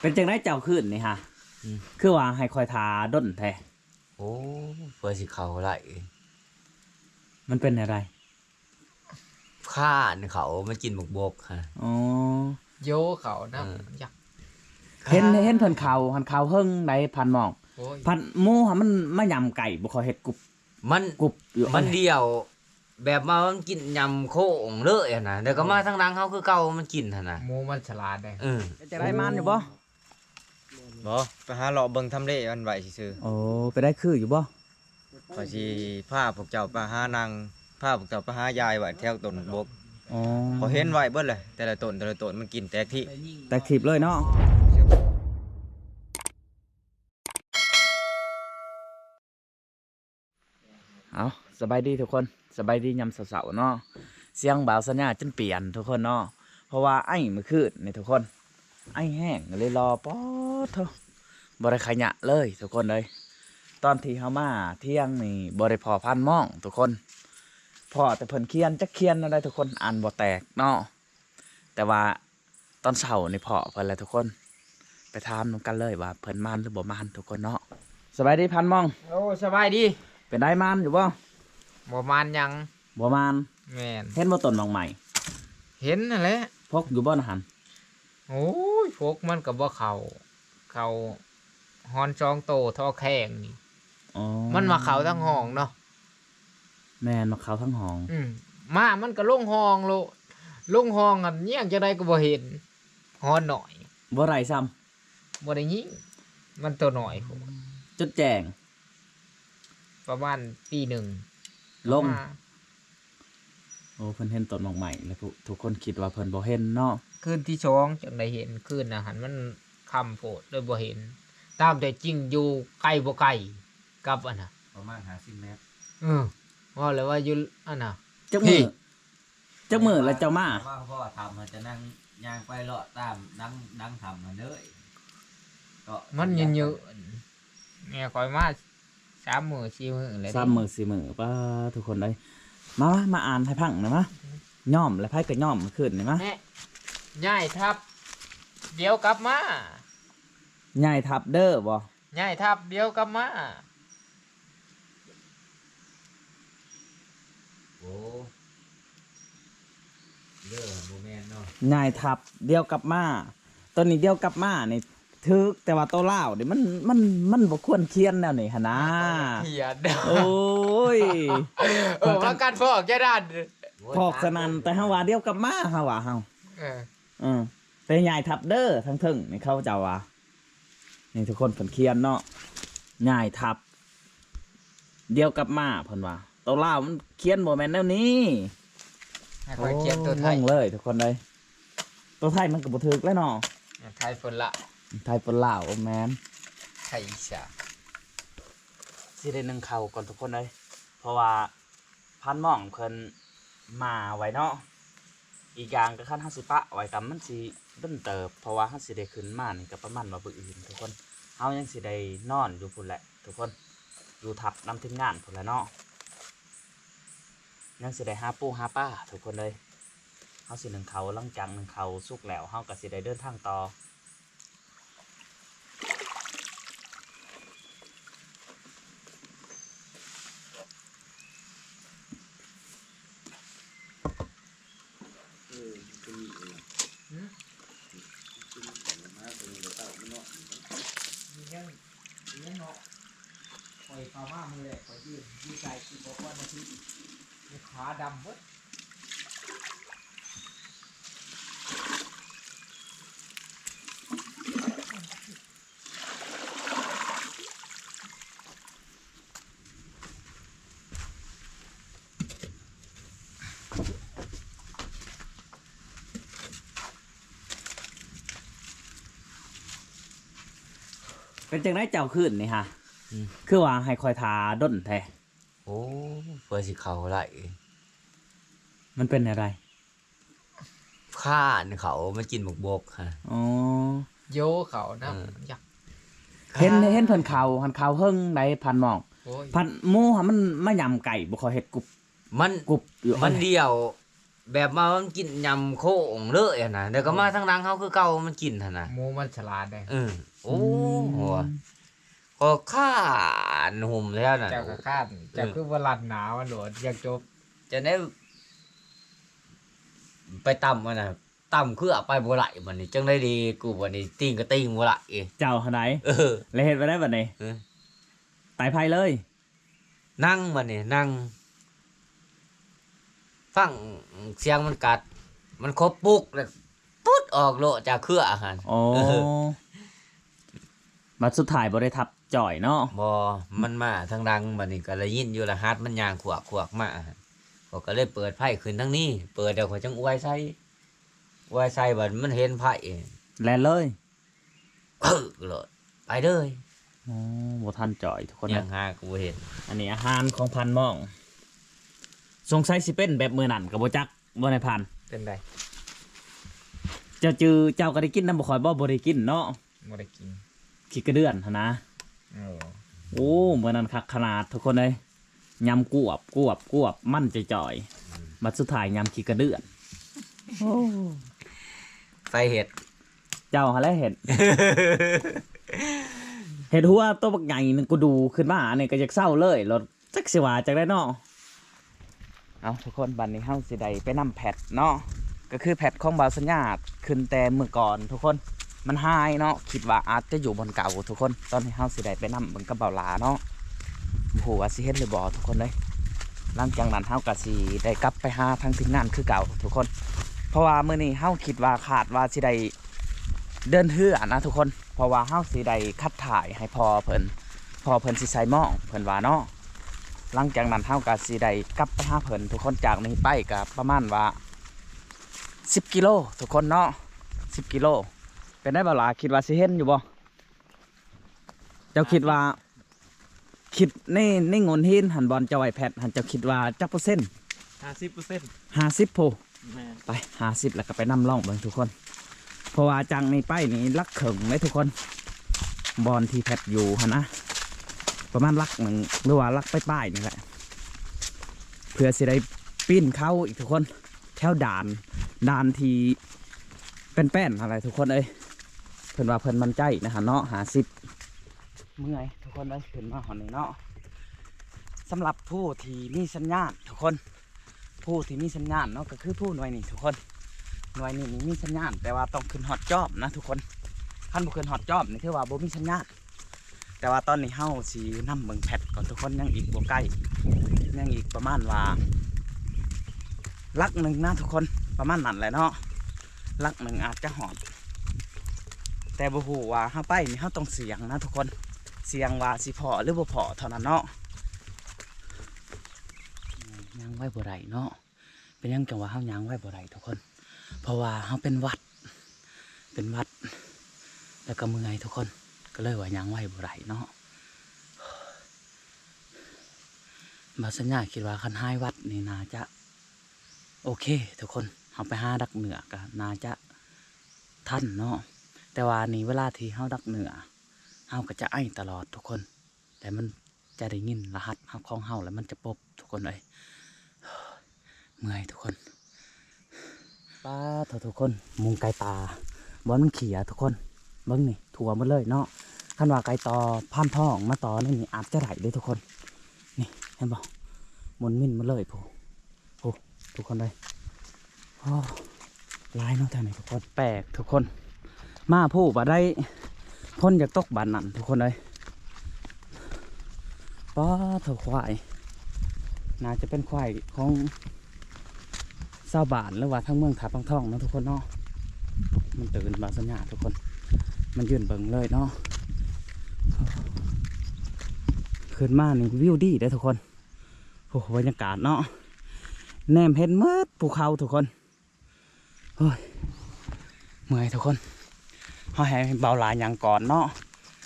ເປັນຈັ່ງໃດເຈົ້າຄືນນີ້ຫະ? ອືມ ຄືວ່າໃຫ້ຂ້ອຍຖ້າດົນແທ້? ໂອ້ ເພື່ອຊິເຂົ້າໄດ້. ມັນເປັນແນວໃດ? ຄ້ານເຂົ້າມາກິນບັກບົກຫັ້ນ. ອໍ ໂຢເຂົ້ານຳ. ເອີ ຢາກ ເຫັນ ເຫັນເພິ່ນເຂົ້າຫັ້ນ ເຂົ້າເຫິງໃດພັນໝອງ. ໂອ້ຍ ພັນໝູຫັ້ນມັນມາຫຍ້ຳໄກ່ບໍ່ ເຂົາເຮັດກຸບ ມັນ ກຸບຢູ່ ມັນ ອັນ ດຽວ ແບບວ່າມັນກິນຫຍ້ຳໂຄ້ງເລີຍຫັ້ນນະ ແລ້ວກໍມາ ໂອ້ ທາງຫຼັງເຮົາຄືເກົ່າ ມັນກິນຫັ້ນນະ. ໝູມັນສະຫຼາດເດ້. ເອີ ເປັນຈັ່ງໃດ ໝານຢູ່ບໍ່? ບໍ່ ໄປຫາເລາະເບິ່ງທຳເລມັນໄວ້ຊື່ໆ. ໂອ້ ໄປໄດ້ຄືຢູ່ບໍ່? ຂ້ອຍຊິພາພວກເຈົ້າໄປຫານາງ ພາພວກເຈົ້າໄປຫາຍາຍໄວ້ແຖວຕົ້ນບົກ. ອໍ ຂ້ອຍເຫັນໄວ້ເບິດແຫຼະ ແຕ່ລະຕົ້ນ ແຕ່ລະຕົ້ນມັນກິນແຕກຖີບ ແຕກຖີບເລີຍເນາະ. ເອົາ ສະບາຍດີທຸກຄົນ ສະບາຍດີຍາມເຊົ້າໆເນາະ. ສຽງບ່າວສັນຍາຈົນປ່ຽນທຸກຄົນເນາະ ເພາະວ່າໄອມື້ຄືນນີ້ທຸກຄົນ ໄອແຮງເລີຍລໍ ປາດໂທ້ ບໍ່ໄດ້ຂະຫຍະເລີຍທຸກຄົນເອີຍ. ຕອນທີ່ເຮົາມາທ່ຽງນີ້ບໍ່ໄດ້ພໍ້ພານມອງທຸກຄົນ ພໍ້ແຕ່ເພິ່ນຂຽນ ຈັກຂຽນແນວໃດທຸກຄົນ ອ່ານບໍ່ແຕກເນາະ. ແຕ່ວ່າຕອນເຊົ້ານີ້ພໍ້ເພິ່ນແຫຼະທຸກຄົນ ໄປຖາມນຳກັນເລີຍວ່າເພິ່ນມານຫຼືບໍ່ມານທຸກຄົນເນາະ. ສະບາຍດີພານມອງ. ໂອ້ ສະບາຍດີ. ເປັນໃດ ມານຢູ່ບໍ່? ບໍ່ມານຫຍັງ. ບໍ່ມານ. ແມ່ນ. ເຫັນບໍ່ຕົ້ນໝາກໄມ້? ເຫັນຫັ້ນແຫຼະ. ພົກຢູ່ບໍ່ນະຫັ້ນ? ໂອ້ຍ ພົກມັນກໍບໍ່ເຂົ້າ ເຂົ້າຮອນສອງໂຕທໍ່ແຂ້ງນີ້. ອໍ ມັນມາເຂົ້າທາງຫ້ອງເນາະ. ແມ່ນ ມາເຂົ້າທາງຫ້ອງ. ອືມ ມາມັນກໍລົງຫ້ອງໂລດ ລົງຫ້ອງຫັ້ນ ແຍງຈັ່ງໃດກໍບໍ່ເຫັນ ຮອນໜ້ອຍ ບໍ່ໄດ້ຊ້ຳ. ບໍ່ໄດ້ຍິງ ມັນໂຕນ້ອຍໂພດ. ຈົນແຈ້ງ ປະມານຕີໜຶ່ງລົງມາ. ໂອ້ ເພິ່ນເຫັນຕົ້ນໝາກໄມ້ແລ້ວ ທຸກຄົນຄິດວ່າເພິ່ນບໍ່ເຫັນເນາະ. ຄືນທີສອງຈັ່ງໄດ້ເຫັນ ຄືນນະຫັ້ນມັນຄ່ຳໂພດເລີຍບໍ່ເຫັນ. ຕາມແທ້ຈິງຢູ່ໄກບໍ່ໄກກັບອັນນະ ປະມານຫ້າສິບແມັດ. ເອີ ເວົ້າແລ້ວວ່າຢູ່ອັນນະ ຈັກມື້ ຈັກມື້ແລ້ວເຈົ້າມາ? ເພາະວ່າຖ້ຳມັນຈະນັ່ງຍ່າງໄປເລາະຕາມຫຼັງ ຫຼັງຖ້ຳຫັ້ນເລີຍ ກໍມັນຍືນໆ. ແມ່ຂ້ອຍມາສາມມື້ສີ່ມື້ແລ້ວ ສາມມື້ສີ່ມື້. ປ້າ ທຸກຄົນເອີຍ ມາ ມາ ມາອ່ານໃຫ້ຟັງໜ່ອຍມາ. ຍອມແລ້ວ ໃຜກໍຍອມ ຄືນນີ້ມາ. ແມ່ ຍ້າຍທັບ ດຽວກັບມາ. ຍ້າຍທັບເດີບໍ? ຍ້າຍທັບ ດຽວກັບມາ. ໂອ້ ເດີ ບໍ່ແມ່ນເນາະ ຍ້າຍທັບ ດຽວກັບມາ. ໂຕນີ້ ດຽວກັບມານີ້ຖືກ ແຕ່ວ່າໂຕລາວນີ້ມັນ ມັນ ມັນບໍ່ຄວນຂຽນແນວນີ້ຫັ້ນນາ. ຂຽນ ໂອ້ຍ ເອີ ພາກັນພອກຈະດັນ ພອກສະນັ້ນ ແຕ່ເຮົາວ່າ ດຽວກັບມາ ເຮົາວ່າເຮົາ ເອີ ເອີ ແຕ່ຍ້າຍທັບເດີ ທາງເທິງນີ້ເຂົາເຈົ້າວ່າ. ນີ້ທຸກຄົນ ເພິ່ນຂຽນເນາະ ຍ້າຍທັບ ດຽວກັບມາ ເພິ່ນວ່າ. ໂຕລາວມັນຂຽນບໍ່ແມ່ນແນວນີ້. ໃຫ້ຂ້ອຍຂຽນໂຕໄທ ໂອ້ ງົງເລີຍທຸກຄົນເອີຍ. ໂຕໄທມັນກໍບໍ່ຖືກແລ້ວເນາະ ໄທເພິ່ນລະ ໄທເພິ່ນລາວ ບໍ່ແມ່ນ ໄທອີສານ. ຊິໄດ້ໜຶ້ງເຂົ້າກ່ອນທຸກຄົນເອີຍ ເພາະວ່າ ພັນໝອງເພິ່ນມາໄວເນາະ. ອີກຢ່າງກໍຄັນເຮົາຊິປະໄວ້ກໍມັນຊິດົນເຕີບ ເພາະວ່າເຮົາຊິໄດ້ຂຶ້ນມານີ້ກໍປະມານວ່າມື້ອື່ນທຸກຄົນ. ເຮົາຍັງຊິໄດ້ນອນຢູ່ພຸ້ນແຫຼະທຸກຄົນ ຢູ່ທັບນຳທີມງານພຸ້ນແຫຼະເນາະ. ຍັງຊິໄດ້ຫາປູຫາປາທຸກຄົນເອີຍ. ເຮົາຊິໜຶ້ງເຂົ້າ ຫຼັງຈາກໜຶ້ງເຂົ້າສຸກແລ້ວ ເຮົາກໍຊິໄດ້ເດີນທາງຕໍ່. ເອີ ມັນເປັນນີ້ເອງ ຫືມ ມັນເປັນນີ້ເອງ ມາເບິ່ງແລ້ວເອົາມາເນາະ. ມີຫຍັງ ມີຫຍັງເນາະ ຂ້ອຍເຂົ້າມາມື້ແລກ ຂ້ອຍຢືນຢູ່ໃກ້ ສິບກວ່ານາທີ ຂາດຳເບິດ. ເປັນຈັ່ງໃດເຈົ້າຄືນນີ້ຫະ? ອືມ ຄືວ່າໃຫ້ຂ້ອຍຖ້າດົນແທ້? ໂອ້ ເພື່ອຊິເຂົ້າໄດ້. ມັນເປັນແນວໃດ? ຄ້ານເຂົ້າມາກິນບັກບົກຫັ້ນ. ອໍ ໂຢເຂົ້ານຳ. ເອີ ຢາກ ເຫັນ ເຫັນເພິ່ນເຂົ້າຫັ້ນ ເຂົ້າເຫິງໃດພັນໝອງ. ໂອ້ຍ ພັນໝູຫັ້ນມັນມາຫຍ້ຳໄກ່ບໍ່ ເຂົາເຮັດກຸບ ມັນ ກຸບຢູ່ ມັນ ອັນ ດຽວ ແບບວ່າມັນກິນຫຍ້າໂຄ້ງເລີຍຫັ້ນນະ ແລ້ວກໍມາທາງຫຼັງເຮົາຄືເກົ່າ ມັນກິນຫັ້ນນະ ໝູມັນສະຫຼາດເດ້. ເອີ ໂອ້ ອືມ ໂຫ ກໍຄ້ານຫຸ່ມແທ້ນະ. ເຈົ້າກໍຄ້ານ ເຈົ້າ ເອີ ຄືບໍ່ລັດໜ້າມັນໂລດ ຢາກຈົບ ຈັ່ງໃດ ໄປຕຳມັນນະ ຕຳເຄືອໄປບໍ່ໄດ້ ບັດນີ້ຈັ່ງໃດດີ ກູບັດນີ້ຕີງກໍຕີງບໍ່ໄດ້. ເຈົ້າຫັ້ນໃດ ເອີ ແລ້ວເຮັດແນວໃດບັດນີ້? ເອີ ຕາຍໄພເລີຍ. ນັ່ງບັດນີ້ ນັ່ງຟັງສຽງມັນກັດ ມັນຄົບປຸກ ແລ້ວປຸດອອກໂລດຈາກເຄືອຫັ້ນ. ໂອ້ ເອີ ບັດສຸດທ້າຍບໍ່ໄດ້ທັບຈ້ອຍເນາະ. ບໍ່ ມັນມາທາງຫຼັງ ບັດນີ້ກໍໄດ້ຍິນຢູ່ລະຫັດ ມັນຍ່າງຂວກໆມາ ຂ້ອຍກໍເລີຍເປີດໄຟຂຶ້ນທາງນີ້ ເປີດແລ້ວຂ້ອຍຈັ່ງອວຍໃສ່ ອວຍໃສ່ ບັດມັນເຫັນໄຟ ແລ່ນເລີຍ. ປຶກໂລດ ໄປເລີຍ. ໂອ້ ບໍ່ທັນຈ່ອຍທຸກຄົນ ຍັງຫາກໍບໍ່ເຫັນ. ອັນນີ້ອາຫານຂອງພັນໝອງ ສົງໄສຊິເປັນແບບມື້ນັ້ນກໍບໍ່ຈັກ ບໍ່ໄດ້ພັນ. ເປັນໃດ? ເຈົ້າຈື່ ເຈົ້າກໍໄດ້ກິນນຳບໍ່ຂ້ອຍບໍ່? ບໍ່ໄດ້ກິນເນາະ. ບໍ່ໄດ້ກິນ ຂີ້ກະເດືອນຫັ້ນນະ. ເອີ ໂອ້ ມື້ນັ້ນຄັກຂະໜາດທຸກຄົນເອີຍ. ຍຳກວບ ກວບ ກວບ ມັນຈ່ອຍໆ ອືມ ບັດສຸດທ້າຍຍຳຂີ້ກະເດືອນ. ໂອ້ ໃຜເຮັດ? ເຈົ້າຫັ້ນແຫຼະເຮັດ ເຮັດຫົວໂຕບັກໃຫຍ່ໜຶ່ງ ກູດູຂຶ້ນມາ ອັນນີ້ກໍຢາກເຊົາເລີຍໂລດ ຈັກຊິວ່າຈັ່ງໃດເນາະ. ເອົາ ທຸກຄົນ ບັດນີ້ເຮົາຊິໄດ້ໄປນຳແພັດເນາະ ກໍຄືແພັດຂອງບ່າວສັນຍາຂຶ້ນແຕ່ມື້ກ່ອນທຸກຄົນ ມັນຫາຍເນາະ ຄິດວ່າອາດຈະຢູ່ບ່ອນເກົ່າທຸກຄົນ. ຕອນນີ້ເຮົາຊິໄດ້ໄປນຳເບິ່ງກັບບ່າວຫຼ້າເນາະ ບໍ່ຮູ້ວ່າຊິເຫັນຫຼືບໍ່ທຸກຄົນເອີຍ. ຫຼັງຈາກນັ້ນເຮົາກໍຊິໄດ້ກັບໄປຫາທາງທີມງານຄືເກົ່າທຸກຄົນ ເພາະວ່າມື້ນີ້ເຮົາຄິດວ່າ ຄາດວ່າຊິໄດ້ເດີນເຮືອນະທຸກຄົນ ເພາະວ່າເຮົາຊິໄດ້ຂັບຖ່າຍໃຫ້ພໍ່ເພິ່ນ ພໍ່ເພິ່ນຊິໃສ່ໝອງ ເພິ່ນວ່າເນາະ. ຫຼັງຈາກນັ້ນເຮົາກໍຊິໄດ້ກັບໄປຫາເພິ່ນທຸກຄົນ ຈາກນີ້ໄປກໍປະມານວ່າສິບກິໂລທຸກຄົນເນາະ ສິບກິໂລ. ເປັນໃດບ່າວຫຼ້າ ຄິດວ່າຊິເຫັນຢູ່ບໍ່? ເຈົ້າຄິດວ່າ ຄິດໃນ ໃນໂງ່ນຫີນຫັ້ນ ບ່ອນເຈົ້າໄວ້ແພັດຫັ້ນ ເຈົ້າຄິດວ່າຈັກເປີເຊັນ? ຫ້າສິບເປີເຊັນ ຫ້າສິບພຸ້ນ. ແມ່ນ ໄປ ຫ້າສິບ ແລ້ວກໍໄປນຳລອງເບິ່ງທຸກຄົນ ເພາະວ່າຈາກນີ້ໄປນີ້ຫຼັກເຄິ່ງເດ້ທຸກຄົນ ບ່ອນທີ່ແພັດຢູ່ຫັ້ນນະ ປະມານຫຼັກໜຶ່ງ ຫຼືວ່າຫຼັກປາຍໆນີ້ແຫຼະ ເພື່ອຊິໄດ້ປີນເຂົາອີກທຸກຄົນ ແຖວດ່ານ ດ່ານທີ່ແປ້ນໆຫັ້ນແຫຼະທຸກຄົນເອີຍ. ເພິ່ນວ່າເພິ່ນໝັ້ນໃຈນະຫັ້ນເນາະ ຫ້າສິບ. ເມື່ອຍທຸກຄົນເອີຍ ຂຶ້ນມາຮອດນີ້ເນາະ. ສຳລັບພູທີ່ມີສັນຍານທຸກຄົນ ພູທີ່ມີສັນຍານເນາະ ກໍຄືພູໜ່ວຍນີ້ທຸກຄົນ ໜ່ວຍນີ້ນີ້ມີສັນຍານ ແຕ່ວ່າຕ້ອງຂຶ້ນຮອດຈອມນະທຸກຄົນ ຄັນບໍ່ຂຶ້ນຮອດຈອມນີ້ຖືວ່າບໍ່ມີສັນຍານ. ແຕ່ວ່າຕອນນີ້ເຮົາຊິນຳເບິ່ງແພັດກ່ອນທຸກຄົນ ຍັງອີກບໍ່ໄກ ຍັງອີກປະມານວ່າຫຼັກໜຶ່ງນະທຸກຄົນ ປະມານນັ້ນແຫຼະເນາະ ຫຼັກໜຶ່ງອາດຈະຮອດ ແຕ່ບໍ່ຮູ້ວ່າເຮົາໄປນີ້ເຮົາຕ້ອງສ່ຽງນະທຸກຄົນ ສ່ຽງວ່າຊິພໍ້ຫຼືບໍ່ພໍ້ເທົ່ານັ້ນເນາະ. ຍ່າງໄວບໍ່ໄດ້ເນາະ ເປັນຫຍັງຈັ່ງວ່າເຮົາຍ່າງໄວບໍ່ໄດ້ທຸກຄົນ ເພາະວ່າເຮົາເປັນຫວັດ ເປັນຫວັດ ແລ້ວກໍເມື່ອຍທຸກຄົນ ກໍເລີຍວ່າຍ່າງໄວບໍ່ໄດ້ເນາະ. ບ່າວສັນຍາຄິດວ່າຄັນຫາຍຫວັດນີ້ໜ້າຈະໂອເຄທຸກຄົນ ເຮົາໄປຫາດັກເໜືອກໍໜ້າຈະທັນເນາະ ແຕ່ວ່ານີ້ເວລາທີ່ເຮົາດັກເໜືອ ເຮົາກໍຈະໄອຕະຫຼອດທຸກຄົນ ແຕ່ມັນຈະໄດ້ຍິນລະຫັດເຮົາ ຂອງເຮົາ ແລ້ວມັນຈະປົບທຸກຄົນເອີຍ. ເມື່ອຍທຸກຄົນ ປາດໂທ້ທຸກຄົນ ມຸງໄກ່ປ່າ ບ່ອນມັນເຂຍທຸກຄົນ ເບິ່ງນີ້ ທົ່ວໝົດເລີຍເນາະ. ຄັນວ່າໄກ່ຕໍ່ພານທອງມາຕໍ່ໃນນີ້ອາດຈະໄດ້ເດ້ທຸກຄົນ ນີ້ເຫັນບໍ່ ໝຸ່ນມິນໝົດເລີຍ ໂອ້ ໂອ້ ທຸກຄົນເອີຍ ໂອ້ ຫຼາຍເນາະແຖວນີ້ທຸກຄົນ ແປກທຸກຄົນ ມາພູບາດໃດຝົນຢາກຕົກບາດນັ້ນທຸກຄົນເອີຍ. ປາດໂທ້ ຄວາຍ ໜ້າຈະເປັນຄວາຍຂອງຊາວບ້ານ ຫຼືວ່າທາງເມືອງທ່າປາງທອງເນາະທຸກຄົນເນາະ. ມັນຕື່ນ ບ່າວສັນຍາທຸກຄົນ ມັນຢືນເບິ່ງເລີຍເນາະ. ຂຶ້ນມານີ້ວິວດີເດ້ທຸກຄົນ ໂອ້ ບັນຍາກາດເນາະ ແນມເຫັນໝົດພູເຂົາທຸກຄົນ. ໂອ້ຍ ເມື່ອຍທຸກຄົນ ເຮົາໃຫ້ບ່າວຫຼ້າຍ່າງກ່ອນເນາະ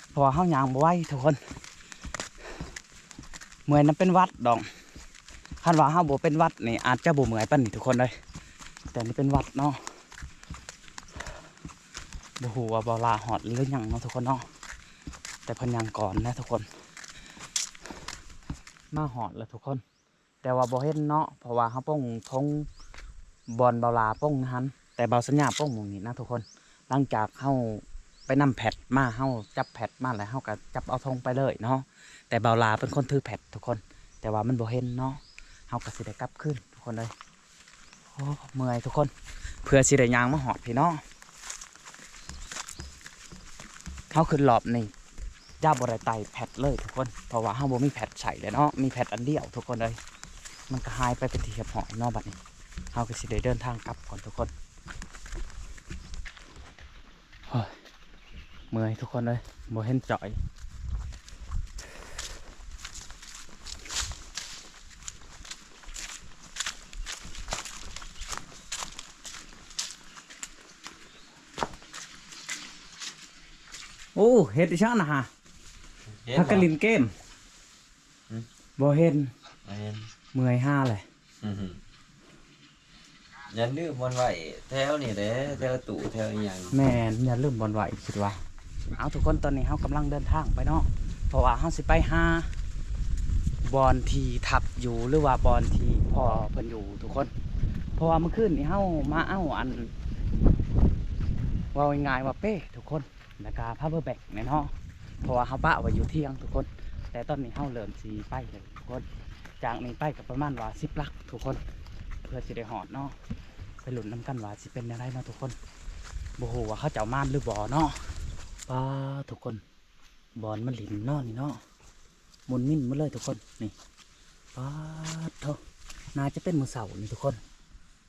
ເພາະວ່າເຮົາຍ່າງບໍ່ໄຫວທຸກຄົນ. ເມື່ອຍນຳເປັນຫວັດດອກ ຄັນວ່າເຮົາບໍ່ເປັນຫວັດນີ້ອາດຈະບໍ່ເມື່ອຍປານນີ້ທຸກຄົນເອີຍ ແຕ່ນີ້ເປັນຫວັດເນາະ. ບໍ່ຮູ້ວ່າບ່າວຫຼ້າຮອດຫຼືຍັງເນາະທຸກຄົນເນາະ ແຕ່ເພິ່ນຍ່າງກ່ອນນະທຸກຄົນ. ມາຮອດແລ້ວທຸກຄົນ ແຕ່ວ່າບໍ່ເຫັນເນາະ ເພາະວ່າເຮົາປົງຖົງ ບ່ອນບ່າວຫຼ້າປົງຫັ້ນ ແຕ່ບ່າວສັນຍາປົງໝ່ອງນີ້ນະທຸກຄົນ. ຫຼັງຈາກເຮົາໄປນຳແພັດມາ ເຮົາຈັບແພັດມາແລ້ວ ເຮົາກໍຈັບເອົາຖົງໄປເລີຍເນາະ. ແຕ່ບ່າວຫຼ້າເປັນຄົນຖືແພັດທຸກຄົນ ແຕ່ວ່າມັນບໍ່ເຫັນເນາະ ເຮົາກໍຊິໄດ້ກັບຄືນທຸກຄົນເອີຍ. ໂອ້ ເມື່ອຍທຸກຄົນ ເພື່ອຊິໄດ້ຍ່າງມາຮອດພີ້ເນາະ. ເຮົາຂຶ້ນລອບນີ້ຈະບໍ່ໄດ້ໄຕ້ແພັດເລີຍທຸກຄົນ ເພາະວ່າເຮົາບໍ່ມີແພັດໃຊ້ແລ້ວເນາະ ມີແພັດອັນດຽວທຸກຄົນເອີຍ. ມັນກໍຫາຍໄປເປັນທີ່ຮຽບຮ້ອຍເນາະ. ບັດນີ້ເຮົາກໍຊິໄດ້ເດີນທາງກັບກ່ອນທຸກຄົນ. ໂອ້ຍ ເມື່ອຍທຸກຄົນເອີຍ ບໍ່ເຫັນຈ້ອຍ. ໂອ້ ເຮັດອີ່ຫຍັງນະຫະ? ເຫັນ ພາກັນຫຼິ້ນເກມ. ຫຶ? ບໍ່ເຫັນ ບໍ່ເຫັນ ເມື່ອຍຫາແຫຼະ. ອືຮຶ ຢ່າລືມບ່ອນໄວ້ແຖວນີ້ແຫຼະ ແຖວຕູ້ແຖວອີ່ຫຍັງ. ແມ່ນ ຢ່າລືມບ່ອນໄວ້ ຄິດວ່າ. ເອົາ ທຸກຄົນ ຕອນນີ້ເຮົາກຳລັງເດີນທາງໄປເນາະ ເພາະວ່າເຮົາຊິໄປຫາບ່ອນທີ່ທັບຢູ່ ຫຼືວ່າບ່ອນທີ່ພໍ່ເພິ່ນຢູ່ທຸກຄົນ. ເພາະວ່າມື້ຄືນນີ້ເຮົາມາເອົາອັນ ເວົ້າງ່າຍໆວ່າເປ້ທຸກຄົນ ແລ້ວກະພາວເວີແບັງແນ່ເນາະ ເພາະວ່າເຮົາປະໄວ້ຢູ່ທຽງທຸກຄົນ. ແຕ່ຕອນນີ້ເຮົາເລີ່ມຊິໄປແລ້ວທຸກຄົນ ຈາກນີ້ໄປກໍປະມານວ່າສິບຫຼັກທຸກຄົນ ເພື່ອຊິໄດ້ຮອດເນາະ. ໄປລຸ້ນນຳກັນວ່າຊິເປັນແນວໃດເນາະທຸກຄົນ ບໍ່ຮູ້ວ່າເຂົາເຈົ້າມານຫຼືບໍ່ເນາະ. ປາດ ທຸກຄົນ ບ່ອນມັນຫຼິ້ນເນາະນີ້ເນາະ ໝຸ່ນມິນໝົດເລີຍທຸກຄົນ ນີ້. ປາດໂທ້ ໜ້າຈະເປັນມື້ເຊົ້ານີ້ທຸກຄົນ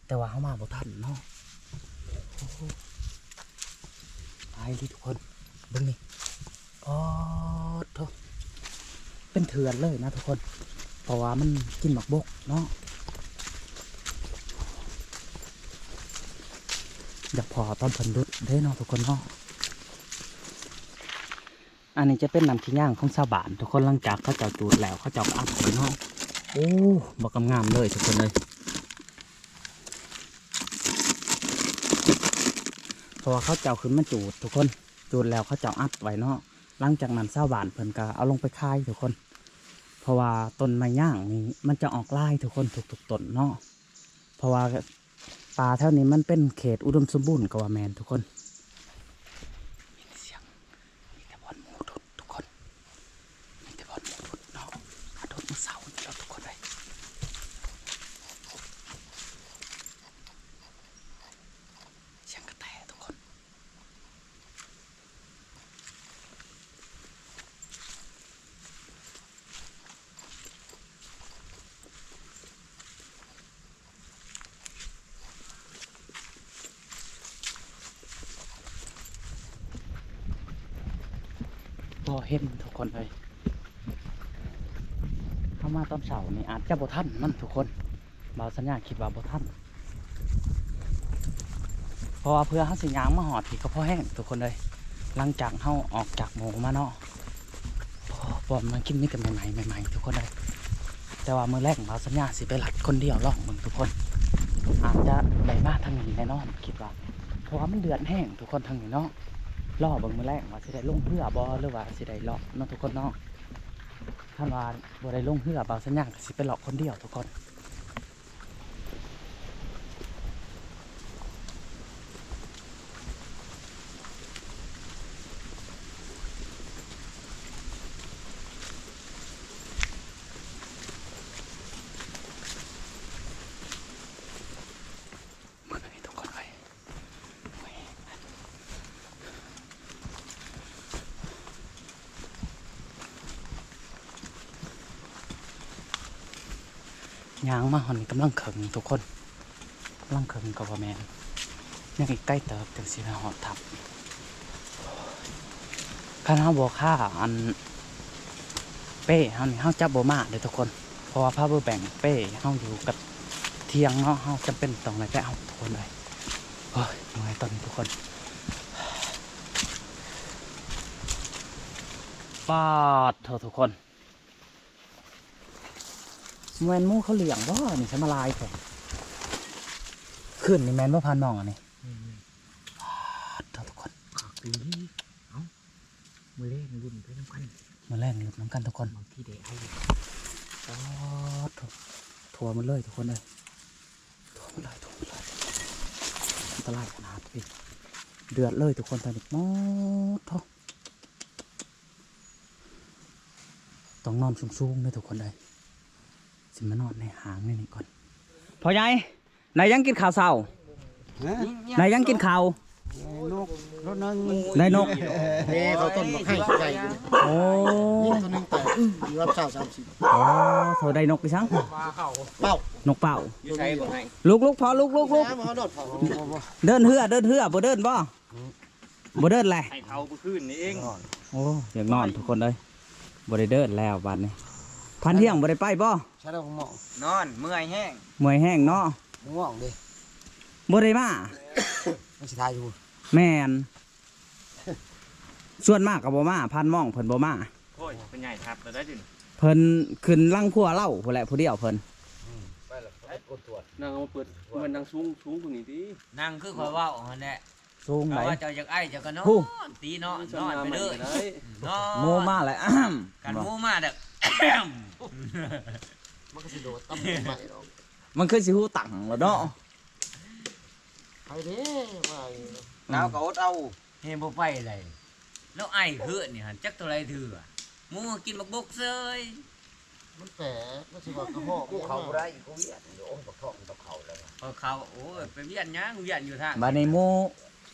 ແຕ່ວ່າເຮົາມາບໍ່ທັນເນາະ. ໂອ້ໂຫ ຫຼາຍອີ່ຫຼີທຸກຄົນ ເບິ່ງນີ້. ປາດໂທ້ ເປັນເຖື່ອນເລີຍນະທຸກຄົນ ເພາະວ່າມັນກິນໝາກບົກເນາະ. ຢາກພໍ້ຕອນເພິ່ນດຸດເດ້ເນາະທຸກຄົນເນາະ. ອັນນີ້ຈະເປັນນ້ຳຂີ້ຍາງຂອງຊາວບ້ານທຸກຄົນ ຫຼັງຈາກເຂົາເຈົ້າຈູດແລ້ວ ເຂົາເຈົ້າກໍອັດໄວ້ເນາະ. ໂອ້ ບັກງາມໆເລີຍທຸກຄົນເອີຍ ເພາະວ່າເຂົາເຈົ້າຂຶ້ນມາຈູດທຸກຄົນ ຈູດແລ້ວເຂົາເຈົ້າອັດໄວ້ເນາະ. ຫຼັງຈາກນັ້ນຊາວບ້ານເພິ່ນກໍເອົາລົງໄປຂາຍທຸກຄົນ ເພາະວ່າຕົ້ນໄມ້ຍາງນີ້ມັນຈະອອກຫຼາຍທຸກຄົນ ທຸກໆຕົ້ນເນາະ. ເພາະວ່າປ່າແຖວນີ້ມັນເປັນເຂດອຸດົມສົມບູນກໍວ່າແມ່ນທຸກຄົນ. ມີແຕ່ສຽງ ມີແຕ່ບ່ອນໝູດຸດທຸກຄົນ ມີແຕ່ບ່ອນໝູດຸດເນາະ. ອາ ດຸດມື້ເຊົ້ານີ້ແຫຼະທຸກຄົນເອີຍ ສຽງກະແຕທຸກຄົນ. ບໍ່ເຫັນທຸກຄົນເອີຍ ເຮົາມາຕອນເຊົ້ານີ້ອາດຈະບໍ່ທັນມັນທຸກຄົນ. ບ່າວສັນຍາຄິດວ່າບໍ່ທັນ ເພາະວ່າເພື່ອເຮົາຊິຍ່າງມາຮອດພີ້ກໍພໍແຮງທຸກຄົນເອີຍ. ຫຼັງຈາກເຮົາອອກຈາກໝູ່ມາເນາະ ໂອ້ ບ່ອນມາກິນມີແຕ່ໃໝ່ໆ ໃໝ່ໆ ທຸກຄົນເອີຍ. ແຕ່ວ່າມື້ແລງບ່າວສັນຍາຊິໄປລັດຄົນດຽວລອງເບິ່ງທຸກຄົນ ອາດຈະໄດ້ມາທາງນີ້ແນ່ນອນ ຄິດວ່າ ເພາະວ່າມັນເດືອດແຮງທຸກຄົນທາງນີ້ເນາະ. ລໍເບິ່ງມື້ແລງວ່າຊິໄດ້ລົງເຮືອບໍ່ ຫຼືວ່າຊິໄດ້ເລາະເນາະທຸກຄົນເນາະ. ຄັນວ່າບໍ່ໄດ້ລົງເຮືອ ບ່າວສັນຍາກໍຊິໄປເລາະຄົນດຽວທຸກຄົນ. ເບິ່ງອັນນີ້ທຸກຄົນເອີຍ ຍ່າງມາຮອດນີ້ກຳລັງເຄິ່ງທຸກຄົນ ກຳລັງເຄິ່ງກໍບໍ່ແມ່ນ ຍັງອີກໄກເຕີບຈັ່ງຊິໄດ້ຮອດຖ້ຳ. ຄັນເຮົາບໍ່ຄາອັນເປ້ເຮົານີ້ ເຮົາຈະບໍ່ມາເດ້ທຸກຄົນ ເພາະວ່າພາວເວີແບັງເປ້ເຮົາຢູ່ກັບທຽງເນາະ ເຮົາຈຳເປັນຕ້ອງໄດ້ໄປເອົາທຸກຄົນເອີຍ. ໂອ້ຍ ເມື່ອຍຕອນນີ້ທຸກຄົນ ປາດໂທ້ທຸກຄົນ ແມ່ນໝູເຂົາລ້ຽງບໍ່ນີ້ ສະມາຫຼາຍແທ້. ຄືນນີ້ແມ່ນບໍ່ ພານມອງອັນນີ້ ອືມ ປາດໂທ້ທຸກຄົນ ຄັກອີ່ຫຼີ. ເອົ້າ ມື້ແລງລຸ້ນໄປນຳກັນ ມື້ແລງລຸ້ນນຳກັນທຸກຄົນ ບາງທີໄດ້ເອົາ. ປາດໂທ້ ທົ່ວໝົດເລີຍທຸກຄົນເອີຍ ທົ່ວໝົດເລີຍ ທົ່ວໝົດເລີຍ. ອັນຕະລາຍຂະໜາດເດ ເດືອດເລີຍທຸກຄົນ. ຕອນນີ້ໝົດເທາະ ຕ້ອງນອນສູງໆເດີທຸກຄົນເອີຍ. ຊິມານອນໃນຫ້າງໃນນີ້ກ່ອນ. ພໍ່ໃຫຍ່ ໄດ້ຫຍັງກິນເຂົ້າເຊົ້າ? ຮະ? ໄດ້ຫຍັງກິນເຂົ້າ? ນົກ ລົດໜຶ່ງ ໄດ້ນົກ. ເດ້ ເຂົາຕົ້ນບັກໄຮໃຫຍ່ຢູ່. ໂອ້ ຍິງຕົວໜຶ່ງແຕກ ຢູ່ລຳຊາວສາມສິບ. ອໍ ເຂົາໄດ້ນົກອີ່ສັງ? ເປົ້າ ນົກເປົ້າ. ຢູ່ໃສບັກໄຮ? ລຸກໆ ພໍ່ ລຸກໆ ລຸກ ເດີນເຮືອ ເດີນເຮືອ ບໍ່ເດີນບໍ່? ບໍ່ເດີນແຫຼະ ໃຫ້ເຂົາມື້ຄືນນີ້ເອງ. ໂອ້ ຢາກນອນທຸກຄົນເອີຍ ບໍ່ໄດ້ເດີນແລ້ວບາດນີ້. ພັນທ່ຽງບໍ່ໄດ້ໄປບໍ່? ໃຊ່ແລ້ວໝໍ ນອນ ເມື່ອຍແຮງ ເມື່ອຍແຮງເນາະ. ໝໍເດ້ ບໍ່ໄດ້ມາ ມັນຊິຖ່າຍຢູ່. ແມ່ນ ສ່ວນມາກກໍບໍ່ມາ ພັນໝໍເພິ່ນບໍ່ມາ. ໂອ້ຍ ເພິ່ນຍ້າຍທັບແລ້ວໄດ໋ ເພິ່ນຂຶ້ນຫຼັງຄົວເລົ່າພຸ້ນແຫຼະ ຜູ້ດຽວເພິ່ນ. ອືມ ໄປແລ້ວ ນາງເອົາມາເປີດ ແມ່ນນາງສູງ ສູງກວ່ານີ້ຕິ ນາງຄືຂ້ອຍເວົ້າຫັ້ນແຫຼະ. ສູງໃດ໋ ວ່າເຈົ້າຢາກໄອເຈົ້າກໍນອນ ຮູ້ ຕີເນາະ ນອນໄປເລີຍ ນອນ. ໝູມາແລ້ວ ຄັນໝູມາແລ້ວ ມັນກໍຊິໂດດຕຳໄມ້ດອກ ມັນຄືຊິຫູຕັງແລ້ວເນາະ. ໄປເດ້ ວ່າຢູ່ ລາວກໍອົດເອົາ ເຮັດບໍ່ໄປໃດ ລາວໄອຄືນນີ້ຫັ້ນ ຈັກເທົ່າໃດເທື່ອ ໝູກິນບັກບົກເຊີຍ. ມັນແປກ ມັນຊິວ່າກະເພາະ ກູເຂົ້າບໍ່ໄດ້ ກູວຽນ ໂອ້ຍ ບັກທອງບັກເຂົ້າແລ້ວ ເຂົ້າ ໂອ້ຍ ໄປວຽນຫຍັງ ວຽນຢູ່ທາງ ບາດນີ້ໝູ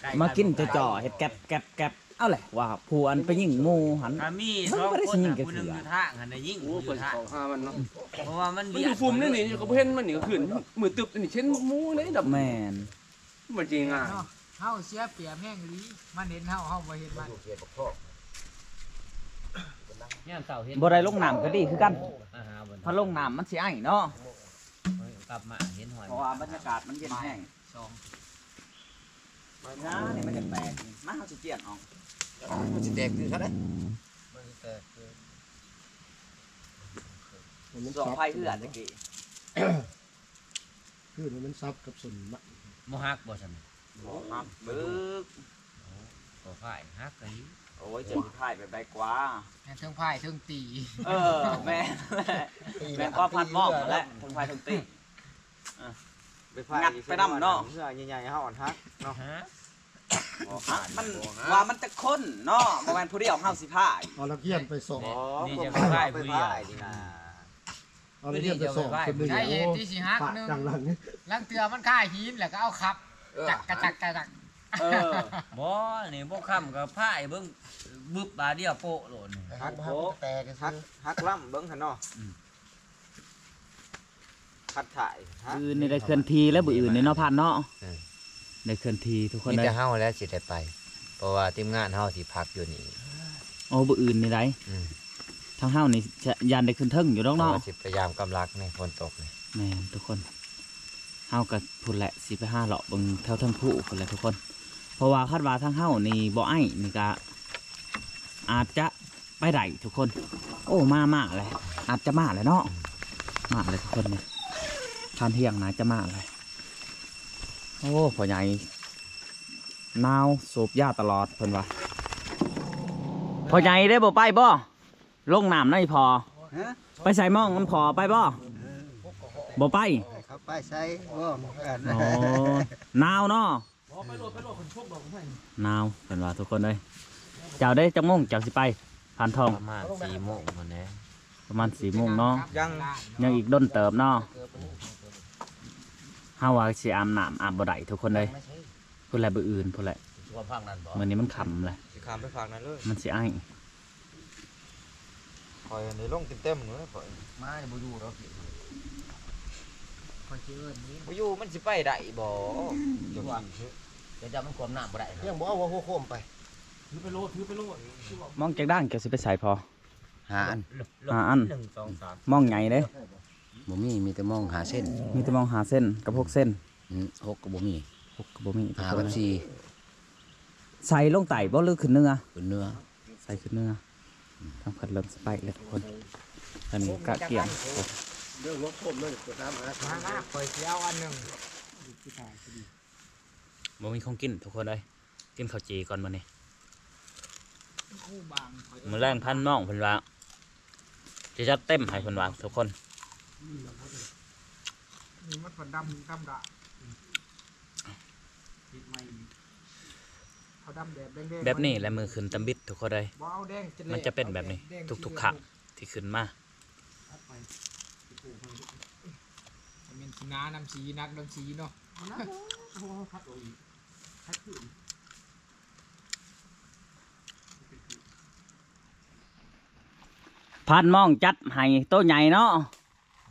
ໄກ່ ມາກິນຈ່ໍ່ໆ ເຮັດແກັບໆໆ. ເອົາແຫຼະ ວ່າຜູ້ອັນໄປຍິງໝູຫັ້ນ ຖ້າມີສອງຄົນ ຜູ້ໜຶ່ງຢູ່ທາງຫັ້ນໄດ້ຍິງ ໂອ້ ຢູ່ທາງ ເຂົ້າຫາມັນເນາະ ເພາະວ່າມັນ ມັນຢູ່ຟຸ່ມນີ້ ນີ້ກໍບໍ່ເຫັນມັນນີ້ ກໍຄືນມືຕຶບນີ້ ເຫັນໝູນີ້ດຳ. ແມ່ນ ມັນຊິງ່າຍ ເຮົາເສຍປຽບແຮງອີ່ຫຼີ ມັນເຫັນເຮົາ ເຮົາບໍ່ເຫັນມັນ. ຍາມເຊົ້າເຫັນ ບໍ່ໄດ້ລົງນ້ຳກໍດີຄືກັນ ຖ້າລົງນ້ຳມັນຊິໄອເນາະ. ກັບມາເຫັນຫອຍ ເພາະວ່າບັນຍາກາດມັນເຢັນແຮງ. ສອງ ມັນ ນີ້ມັນຈະແຕກ ມາ ເຮົາຊິຈຽນອອກ ມັນຊິແຕກຄືກັນເດ້ ມັນຊິແຕກຄື ມັນ ສອງໄຟເຮືອນຕະກີ້ ຄືມັນສັບກັບສົ້ນມັນ ບໍ່ຫັກບໍ່ຊັ້ນ? ບໍ່ຫັກເບີກ ໂອ້ ກໍພາຍຫັກກະດີ. ໂອ້ຍ ຈະຊິພາຍແບບໃດກວ່າ ແມ່ນເທິງພາຍເທິງຕີ. ເອີ ແມ່ນ ແມ່ນຄວາມພັນໝອກຫັ້ນແຫຼະ ເທິງພາຍເທິງຕີ. ອ່ະ ໄປພາຍ ງັດໄປນຳເນາະ ເຮືອໃຫຍ່ໆ ເຮົາອັນຫັກເນາະ. ຮະ ມັນວ່າມັນຈັກຄົນເນາະ ບໍ່ແມ່ນຜູ້ດຽວເຮົາຊິພາຍ. ເອົານັກຮຽນໄປສອງ ນີ້ຈະພາຍຜູ້ດຽວ ເອົານັກຮຽນໄປສອງຄົນນີ້. ສາເຫດທີ່ຊິຫັກ ໂອ້ ໜຶ່ງ ລາງເທື່ອມັນຄາຫີນ ແລ້ວກໍເອົາຂັບ ເອີ ຈັກກະຈັກກະຈັກ. ເອີ ບໍ່ ນີ້ບໍ່ຄ້ຳກໍພາຍເບິ່ງ ບຶບ ບາດດຽວໂປະໂລດນີ້. ຫັກ ຫັກ ຫັກລຳເບິ່ງຫັ້ນເນາະ. ອືມ ຄັດຖ່າຍ ມື້ອື່ນນີ້ໄດ້ເຄື່ອນທີ່ແລ້ວ ມື້ອື່ນນີ້ເນາະ ພັນເນາະ. ເອີ ໄດ້ເຄື່ອນທີ່ທຸກຄົນ ມີແຕ່ເຮົາແຫຼະຊິໄດ້ໄປ ເພາະວ່າທີມງານເຮົາຊິພັກຢູ່ນີ້. ໂອ້ ມື້ອື່ນນີ້ໃດ໋. ອືມ ທາງເຮົານີ້ຢ້ານໄດ້ຂຶ້ນເທິງຢູ່ດອກເນາະ ເພາະວ່າຊິໄປຢາມກຳລັກໃນຝົນຕົກນີ້. ແມ່ນທຸກຄົນ ເຮົາກໍພຸ້ນແຫຼະ ຊິໄປຫາເລາະເບິ່ງແຖວເທິງພູພຸ້ນແຫຼະທຸກຄົນ ເພາະວ່າຄັນວ່າທາງເຮົານີ້ບໍ່ໄອນີ້ກະອາດຈະ ໄປໄດ້ທຸກຄົນ. ໂອ້ ມາ ມາແຫຼະ ອາດຈະມາແຫຼະເນາະ. ມາແຫຼະທຸກຄົນ ນີ້ທ່ານທ່ຽງໜ້າຈະມາແຫຼະ. ໂອ້ ພໍ່ໃຫຍ່ໜາວ ສູບຢາຕະຫຼອດເພິ່ນວ່າ. ພໍ່ໃຫຍ່ເດ້ ບໍ່ໄປບໍ່? ລົງນ້ຳນຳອີ່ພໍ່. ຮະ? ໄປໃສ່ມອງນຳພໍ່ໄປບໍ່? ບໍ່ໄປ. ເຂົາໄປໃສ່ບໍ່? ໂອ້ ໜາວເນາະ. ໜາວເພິ່ນວ່າທຸກຄົນເອີຍ. ເຈົ້າເດ້ ຈັກໂມງເຈົ້າຊິໄປ ພັນທອງ? ປະມານສີ່ໂມງພຸ້ນແຫຼະ. ປະມານສີ່ໂມງເນາະ. ຍັງ ຍັງອີກດົນເຕີບເນາະ. ເຮົາວ່າຊິອາບນ້ຳອາບບໍ່ໄດ້ທຸກຄົນເອີຍ. ພຸ້ນແຫຼະ ມື້ອື່ນພຸ້ນແຫຼະ. ມື້ນີ້ມັນຄ່ຳແຫຼະ ຊິຂ້າມໄປຟາກນັ້ນເລີຍ ມັນຊິໄອ. ຂ້ອຍນີ້ລົງເຕັມໆ ເລີຍຂ້ອຍ. ມາບໍ່ຢູ່ດອກ ຂ້ອຍຊິເອີ້ນນີ້ ບໍ່ຢູ່ ມັນຊິໄປໄດ້ບໍ່? ເຈົ້າ ເຈົ້າມັນກວມນ້ຳບໍ່ໄດ້ ຍັງບໍ່ເອົາຫົວໂຄມໄປ. ຖືໄປໂລດ ຖືໄປໂລດ. ມອງຈັກດ້ານ ເຈົ້າຊິໄປໃສ່ພໍ? ຫ້າອັນ ຫ້າອັນ ໜຶ່ງ ສອງ ສາມ ມອງໃຫຍ່ເດ້. ບໍ່ມີ ມີແຕ່ມອງຫ້າເຊັນ ມີແຕ່ມອງຫ້າເຊັນກັບຫົກເຊັນ. ອືມ ຫົກກໍບໍ່ມີ ຫົກກໍບໍ່ມີ ຫ້າກັບສີ່. ໃສ່ລົງໃຕ້ບໍ່ ຫຼືຂຶ້ນເໜືອ? ຂຶ້ນເໜືອ ໃສ່ຂຶ້ນເໜືອ. ທາງພັດເລີ່ມສະໄປແລ້ວທຸກຄົນ ອັນນີ້ກະກຽມ. ເລື່ອງຫົວໂຄມເລີຍ ກວດນ້ຳຫາ ມາ ຂ້ອຍຊິເອົາອັນໜຶ່ງ. ບໍ່ມີຂອງກິນທຸກຄົນເອີຍ ກິນເຂົ້າຈີ່ກ່ອນມື້ນີ້. ມື້ແລງພັນນ້ອງເພິ່ນວ່າ ຊິຈັດເຕັມໃຫ້ເພິ່ນວ່າທຸກຄົນ. ນີ້ມັນເພິ່ນດຳ ດຳດາ. ເຮັດໃໝ່ ເຂົາດຳແດດແດງໆ ແບບນີ້ແຫຼະ ມື້ຂຶ້ນຕຳບິດ ທຸກຄົນເອີຍ. ບໍ່ເອົາແດງຈະແລະ ມັນຈະເປັນແບບນີ້ ເອົາແດງ ທຸກໆຄັ້ງທີ່ຂຶ້ນມາ. ແມ່ນຊິໜານຳສີ ໜັກນຳສີເນາະ. ພານມອງຈັດໃຫ້ໂຕໃຫຍ່ເນາະ.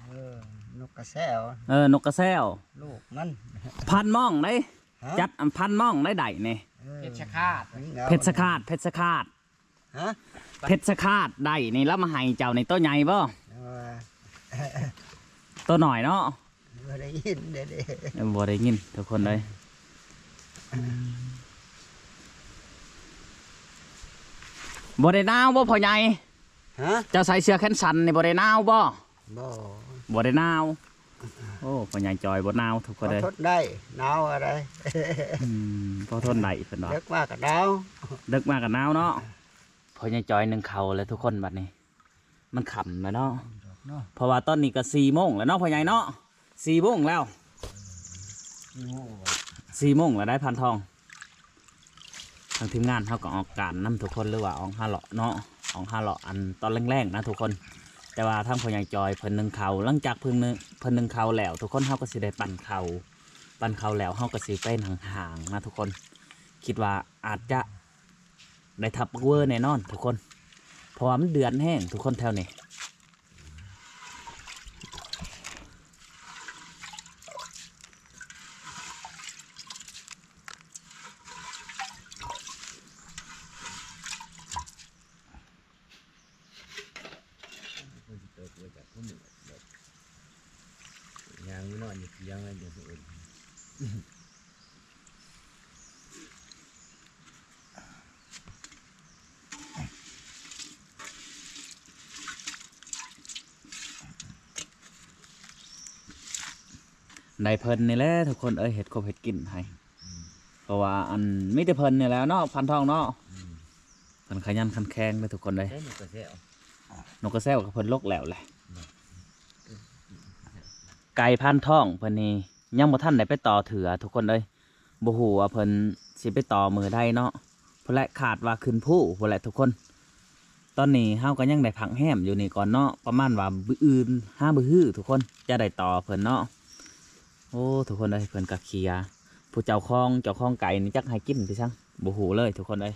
ເອີ ນົກກະແຊວ ເອີ ນົກກະແຊວ ລູກມັນ. ພານມອງເດ້ ຮະ? ຈັດອັນພານມອງໄດ້ໄດ້ນີ້ ເອີ ເພັດຊະຄາດ ເພັດຊະຄາດ ເພັດຊະຄາດ ຮະ? ເພັດຊະຄາດໄດ້ນີ້ ລາວມາໃຫ້ເຈົ້ານີ້ໂຕໃຫຍ່ບໍ່? ເອີ ໂຕນ້ອຍເນາະ. ບໍ່ໄດ້ຍິນເດ້ ເອີ ບໍ່ໄດ້ຍິນທຸກຄົນເອີຍ. ບໍ່ໄດ້ໜາວບໍ່ພໍ່ໃຫຍ່? ຮະ? ເຈົ້າໃສ່ເສື້ອແຂນສັ້ນນີ້ບໍ່ໄດ້ໜາວບໍ່? ບໍ່ ບໍ່ໄດ້ໜາວ. ໂອ້ ພໍ່ໃຫຍ່ຈອຍບໍ່ໜາວທຸກຄົນເອີຍ. ພໍທົນໄດ້ ໜາວອະໄລ. ອືມ ພໍທົນໄດ້ເພິ່ນວ່າ ເດິກມາກໍໜາວ ເດິກມາກໍໜາວເນາະ. ພໍ່ໃຫຍ່ຈອຍໜຶ້ງເຂົ້າແລ້ວທຸກຄົນ ບັດນີ້ ມັນຄ່ຳແລ້ວເນາະ ເນາະ ເພາະວ່າຕອນນີ້ກໍສີ່ໂມງແລ້ວເນາະພໍ່ໃຫຍ່ເນາະ. ສີ່ໂມງແລ້ວ ສີ່ໂມງແລ້ວ ສີ່ໂມງແລ້ວໄດ໋ ພານທອງ. ທາງທີມງານເຮົາກໍອອກການນຳທຸກຄົນ ຫຼືວ່າອອກຫາເລາະເນາະ ອອກຫາເລາະອັນຕອນແລງໆນະທຸກຄົນ. ແຕ່ວ່າທາງພໍ່ໃຫຍ່ຈອຍເພິ່ນໜຶ້ງເຂົ້າ ຫຼັງຈາກເພິ່ນໜຶ້ງ ເພິ່ນໜຶ້ງເຂົ້າແລ້ວ ທຸກຄົນ ເຮົາກໍຊິໄດ້ປັ້ນເຂົ້າ ປັ້ນເຂົ້າແລ້ວເຮົາກໍຊິໄປນັ່ງຫ້າງນະທຸກຄົນ. ຄິດວ່າອາດຈະ ໄດ້ທັບບັກເວີແນ່ນອນທຸກຄົນ ເພາະວ່າມັນເດືອດແຮງທຸກຄົນແຖວນີ້. ຍ່າງນອນຢູ່ທຽງແລ້ວ ໄດ້ເພິ່ນນີ້ແຫຼະທຸກຄົນເອີຍ ເຮັດຄົບເຮັດກິນໃຫ້ ອືມ ເພາະວ່າອັນ ມີແຕ່ເພິ່ນນີ້ແຫຼະເນາະ ພານທອງເນາະ ອືມ ເພິ່ນຂະຫຍັນຂັນແຂງເດີທຸກຄົນເອີຍ. ນົກກະແຊວ ນົກກະແຊວກໍເພິ່ນລົກແລ້ວແຫຼະ ອືມ ໄກ່ພານທອງເພິ່ນນີ້ ຍັງບໍ່ທັນໄດ້ໄປຕໍ່ເທື່ອທຸກຄົນເອີຍ. ບໍ່ຮູ້ວ່າເພິ່ນຊິໄປຕໍ່ມື້ໃດເນາະ ພຸ້ນແຫຼະ ຄາດວ່າຂຶ້ນພູພຸ້ນແຫຼະທຸກຄົນ. ຕອນນີ້ເຮົາກໍຍັງໄດ້ພັກແຮມຢູ່ນີ້ກ່ອນເນາະ ປະມານວ່າມື້ອື່ນຫາມື້ຮືທຸກຄົນ ຈະໄດ້ຕໍ່ເພິ່ນເນາະ. ໂອ້ ທຸກຄົນເອີຍ ເພິ່ນກໍເຄຍ ຜູ້ເຈົ້າຂອງ ເຈົ້າຂອງໄກ່ນີ້ຈັກໃຫ້ກິນໄປສັງ ບໍ່ຮູ້ເລີຍທຸກຄົນເອີຍ.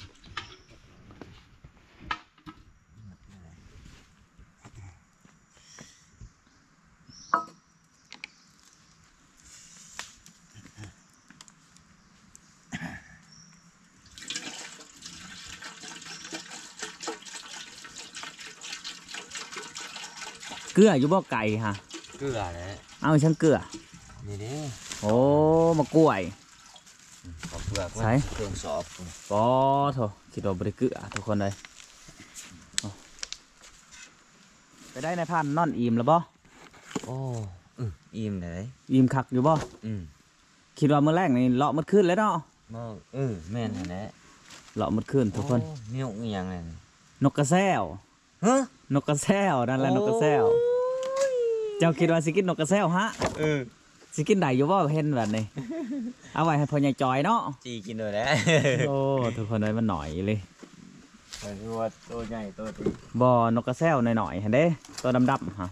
ເກືອຢູ່ບໍ່ໄກ່ຫະ? ເກືອແຫຼະ. ເອົາອີ່ຫຍັງເກືອ? ນີ້ເດ້. ໂອ້ ໝາກກ້ວຍ. ອືມ ເອົາເປືອກມັນ ໃສ? ເຄື່ອງສອບ. ປອໂທ້ ຄິດວ່າບໍ່ໄດ້ເກືອທຸກຄົນເອີຍ. ໄປໄດ້ນາຍພັນ ນອນອີ່ມແລ້ວບໍ່? ໂອ້ ອື ອີ່ມເດ້. ອີ່ມຄັກຢູ່ບໍ່? ອືມ ຄິດວ່າມື້ແລງນີ້ເລາະໝົດຄືນເລີຍເນາະ. ບໍ່ ເອີ ແມ່ນຫັ້ນແຫຼະ ເລາະໝົດຄືນທຸກຄົນ. ໂອ້ ມີນົກອີ່ຫຍັງແນ່ນີ້? ນົກກະແຊວ. ຮະ? ນົກກະແຊວ ນັ້ນແຫຼະ ໂອ້ ນົກກະແຊວ. ເຈົ້າຄິດວ່າຊິກິນນົກກະແຊວຫະ? ເອີ ຊິກິນໄດ້ຢູ່ບໍ່ ເຫັນແບບນີ້? ເອົາໄວ້ໃຫ້ພໍ່ໃຫຍ່ຈອຍເນາະ ຈີ່ກິນໂດຍແຫຼະ. ໂອ້ ທຸກຄົນເອີຍ ມັນໜ້ອຍອີ່ຫຼີ. ເພິ່ນວ່າໂຕໃຫຍ່ໂຕຕິ? ບໍ່ ນົກກະແຊວນ້ອຍໆຫັ້ນເດ້ ໂຕດຳໆຫະ.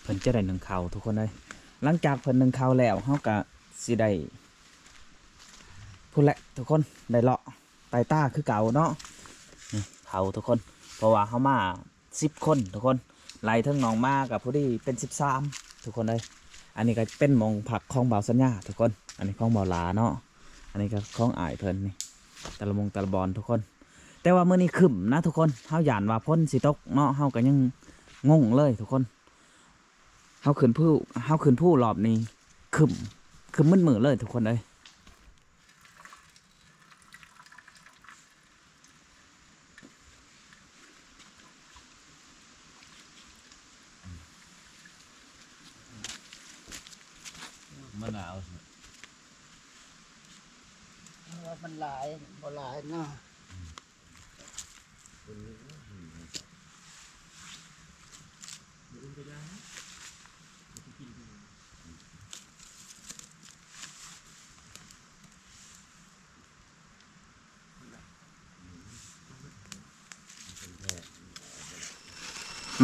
ເພິ່ນຈະໄດ້ໜຶ້ງເຂົ້າທຸກຄົນເອີຍ. ຫຼັງຈາກເພິ່ນໜຶ້ງເຂົ້າແລ້ວ ເຮົາກະຊິໄດ້ ພຸ້ນແຫຼະທຸກຄົນ ໄດ້ເລາະໄຕ່ຕາຄືເກົ່າເນາະ. ນີ້ເຜົາທຸກຄົນ ເພາະວ່າເຮົາມາ ສິບຄົນທຸກຄົນ ໄລ່ເຖິງນ້ອງມາກໍພໍດີເປັນສິບສາມທຸກຄົນເອີຍ. ອັນນີ້ກໍເປັນໝ່ອງພັກຂອງບ່າວສັນຍາທຸກຄົນ ອັນນີ້ຂອງບ່າວຫຼ້າເນາະ ອັນນີ້ກໍຂອງອ້າຍເພິ່ນນີ້ ແຕ່ລະໝ່ອງແຕ່ລະບ່ອນທຸກຄົນ. ແຕ່ວ່າມື້ນີ້ຄຶ້ມນະທຸກຄົນ ເຮົາຢ້ານວ່າຝົນຊິຕົກເນາະ ເຮົາກໍຍັງງົງເລີຍທຸກຄົນ. ເຮົາຂຶ້ນພູ ເຮົາຂຶ້ນພູລອບນີ້ຄຶ້ມ ຄຶ້ມມືດໆເລີຍທຸກຄົນເອີຍ. ມະນາວ ເພາະວ່າມັນຫຼາຍ ບໍ່ຫຼາຍເນາະ.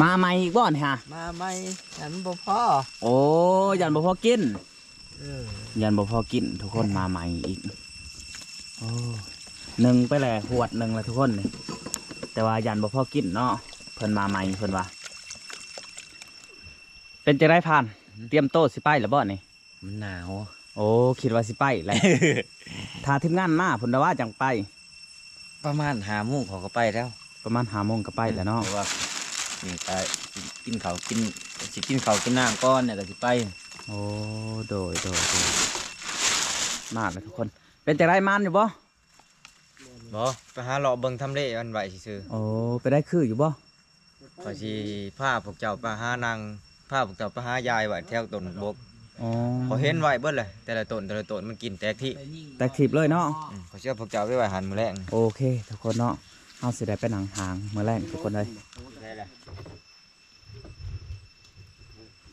ມາໃໝ່ອີກບໍ່ນີ້ຫະ? ມາໃໝ່ ມັນບໍ່ພໍ. ໂອ້ ຢ້ານບໍ່ພໍກິນ. ເອີ ຢ້ານບໍ່ພໍກິນ ທຸກຄົນ ມາໃໝ່ອີກ. ໂອ້ ໜຶ່ງໄປແລ້ວ ຫວດໜຶ່ງແລ້ວ ທຸກຄົນນີ້. ແຕ່ວ່າຢ້ານບໍ່ພໍກິນເນາະ ເພິ່ນມາໃໝ່ ເພິ່ນວ່າ. ເປັນຈັ່ງໃດພານ? ຕຽມໂຕຊິໄປແລ້ວບໍ່ນີ້? ມັນໜາວ. ໂອ້ ຄິດວ່າຊິໄປແຫຼະ. ຖ້າທີມງານມາພຸ້ນລະວ່າຈັ່ງໄປ. ປະມານຫ້າໂມງເຂົາກໍໄປແລ້ວ. ປະມານຫ້າໂມງກໍໄປແລ້ວເນາະ. ເພາະວ່ານີ້ກໍກິນເຂົ້າກິນ ຊິກິນເຂົ້າກິນນ້ຳກ່ອນ ແລ້ວກໍຊິໄປ. ໂອ້ ໂດຍ ໂດຍ ໂດຍ. ມາແລ້ວທຸກຄົນ. ເປັນຈັ່ງໃດ ມານຢູ່ບໍ່? ບໍ່ ໄປຫາເລາະເບິ່ງທຳເລອັນໄວ້ຊື່ໆ. ໂອ້ ໄປໄດ້ຄືຢູ່ບໍ່? ຂ້ອຍຊິພາພວກເຈົ້າໄປຫານາງ ພາພວກເຈົ້າໄປຫາຍາຍໄວ້ແຖວຕົ້ນບົກ. ອໍ ຂ້ອຍເຫັນໄວ້ເບິດແຫຼະ ແຕ່ລະຕົ້ນ ແຕ່ລະຕົ້ນມັນກິນແຕກຖີບ ແຕກຖີບເລີຍເນາະ. ອືມ ຂ້ອຍຊິເອົາພວກເຈົ້າໄປໄວ້ຫັ້ນມື້ແລງ. ໂອເຄ ທຸກຄົນເນາະ ເຮົາຊິໄດ້ໄປນັ່ງຫາງມື້ແລງ ທຸກຄົນເອີຍ.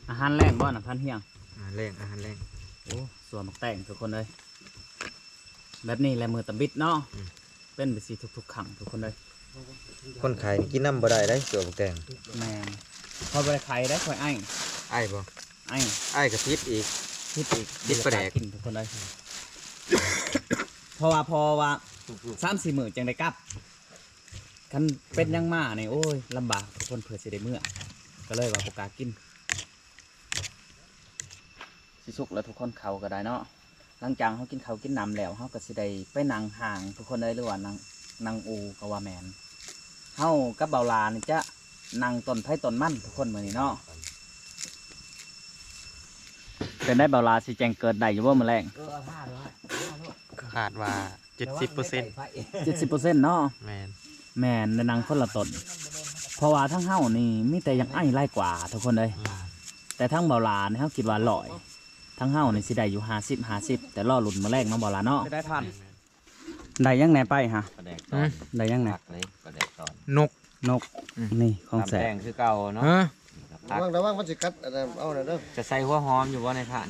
ອາຫານແລງບໍ່ນະ ພັນຮຽງ? ອາຫານແລງ ອາຫານແລງ. ໂອ້ ສົວໝາກແຕງ ທຸກຄົນເອີຍ. ແບບນີ້ແຫຼະມື້ຕຳອິດເນາະ. ອືມ ເປັນໄປຊີ້ທຸກໆຄັ້ງ ທຸກຄົນເອີຍ. ຄົນໄຂ້ນີ້ກິນນຳບໍ່ໄດ້ເດ້ ສົວໝາກແຕງ. ແມ່ນ. ຂ້ອຍບໍ່ໄດ້ໄຂ້ເດ້ ຂ້ອຍໄອ. ໄອບໍ່? ໄອ. ໄອກໍພິດອີກ. ພິດອີກ. ພິດປາແດກ ບໍ່ຢາກກິນ ທຸກຄົນເອີຍ. ເພາະວ່າ ເພາະວ່າສາມສີ່ມື້ຈັ່ງໄດ້ກັບ. ຄັນເປັນຫຍັງມານີ້ ໂອ້ຍ ລຳບາກທຸກຄົນ ເພື່ອຊິໄດ້ເມືອ ກໍເລີຍວ່າບໍ່ກ້າກິນ. ຊິສຸກແລ້ວທຸກຄົນ ເຂົ້າກໍໄດ້ເນາະ. ຫຼັງຈາກເຮົາກິນເຂົ້າກິນນ້ຳແລ້ວ ເຮົາກໍຊິໄດ້ໄປນັ່ງຫ້າງທຸກຄົນເອີຍ ຫຼືວ່ານັ່ງ ນັ່ງອູກໍວ່າແມ່ນ. ເຮົາກັບເບົາຫຼ້ານີ້ຈະນັ່ງຕົ້ນໃຜຕົ້ນມັນທຸກຄົນມື້ນີ້ເນາະ. ເປັນໄດເບົາຫຼ້າ ຊິແຈ້ງເກີດໄດ້ຢູ່ບໍ່ມື້ແລງ? ຄາດວ່າ ເຈັດສິບເປີເຊັນ ເຈັດສິບເປີເຊັນເນາະ. ແມ່ນ ແມ່ນ ໄດ້ນັ່ງຄົນລະຕົ້ນ ເພາະວ່າທາງເຮົານີ້ມີແຕ່ຢາກໄອຫຼາຍກວ່າທຸກຄົນເອີຍ. ອືມ ແຕ່ທາງເບົາຫຼ້ານີ້ເຮົາຄິດວ່າຮ້ອຍ ທາງເຮົານີ້ຊິໄດ້ຢູ່ຫ້າສິບ ຫ້າສິບ ແຕ່ລໍລຸ້ນມື້ແລງເນາະ ເບົາຫຼ້າເນາະ. ໄດ້ພັນ ໄດ້ຫຍັງແດ່ໄປຫະ? ປາແດກຕອນ. ໄດ້ຫຍັງແດ່? ຄັກເລີຍ ປາແດກຕອນ. ນົກ ນົກ. ອືມ ນີ້ຂອງແຊບ ຕຳແຕງຄືເກົ່າເນາະ. ຮະ? ລະວັງ ລະວັງມັນຊິກັດອັນນັ້ນ ເອົາແດ່ເດີ. ຈະໃສ່ຫົວຫອມຢູ່ບໍ່ໃນພານ?